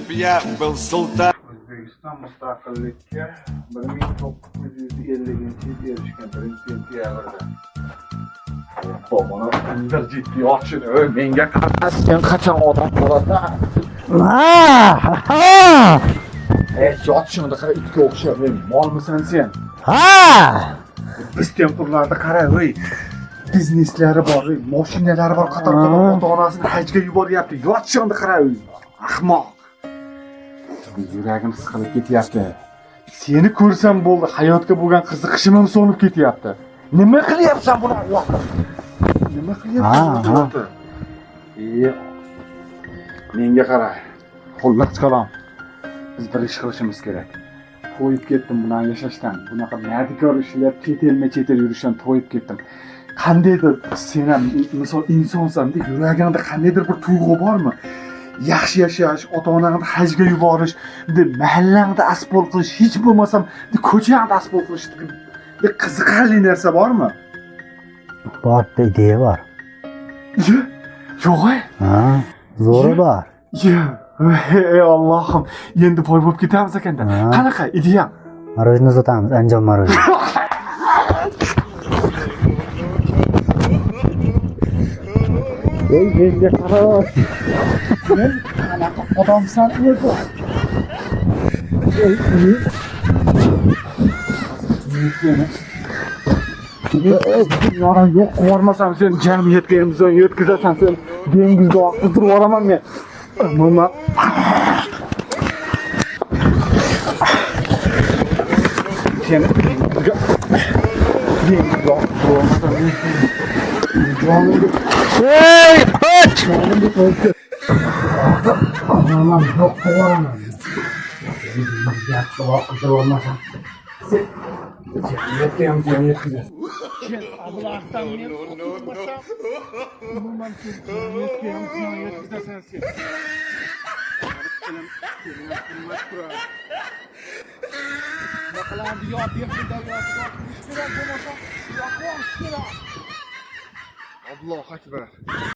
б я был султан. O'zbekiston mustaqillikka 1950-yil erishgan 1-sentyabrda. Mana bir jiddiy ochini, menga qara, sen qachon odam bo'lasan? Ha! Ey, yotishingni qara, itga o'xshab, ey, molmisan sen? Ha! Biz tempurlarda qara, ey, bizneslari bor, ey, mashinalari bor, qator-qator ota-onasini hajga yuboryapti. Yotishingni qara, ey, ahmoq. Yuragim siqilib ketyapti. Seni ko'rsam bo'ldi, hayotga bo'lgan qiziqishim ham so'nib ketyapti. Nima qilyapsan buni Alloh? Nima qilyapsan buni? E, menga qara. Xullas kalom. Biz bir ish qilishimiz kerak. To'yib ketdim bunaqa yashashdan. Bunaqa nadikor ishlab chet elma-chet el yurishdan to'yib ketdim. Qandaydir sen ham misol insonsan-da, yuragingda qandaydir bir tuyg'u bormi? Yaxshi yashash, ota-onangni hajga yuborish, mahallangda asbol qilish, hech bo'lmasam ko'changda asbol qilish deb qiziqarli narsa bormi? Bor, bitta ideya bor. Yo'q. Ha, zo'ri bor. Ey Allohim, endi boy bo'lib ketamiz ekanda. Qanaqa ideya? Marojni sotamiz, Andijon marojni. Ey, menga qara. Sen qanaqa odamsan o'zi? Ey, seni yo'q qilib sen jamiyatga imzo yetkazasan, sen dengizga oqizdirib yuboraman men. Umuman seni dengizga oqizdirib yubormasam men jonimga Ey, qoch! Jonimga qo'yib umuman yo'q qilib yuboraman. Dengizga oqizdirib yubormasam sen jamiyatga ham ziyon yetkazasan. Sen ablahdan men qutulmasam, umuman sen jamiyatga ham ziyon yetkazasan sen. Nima yo kerak bo'lmasa, yo'q kerak. Allohu akbar.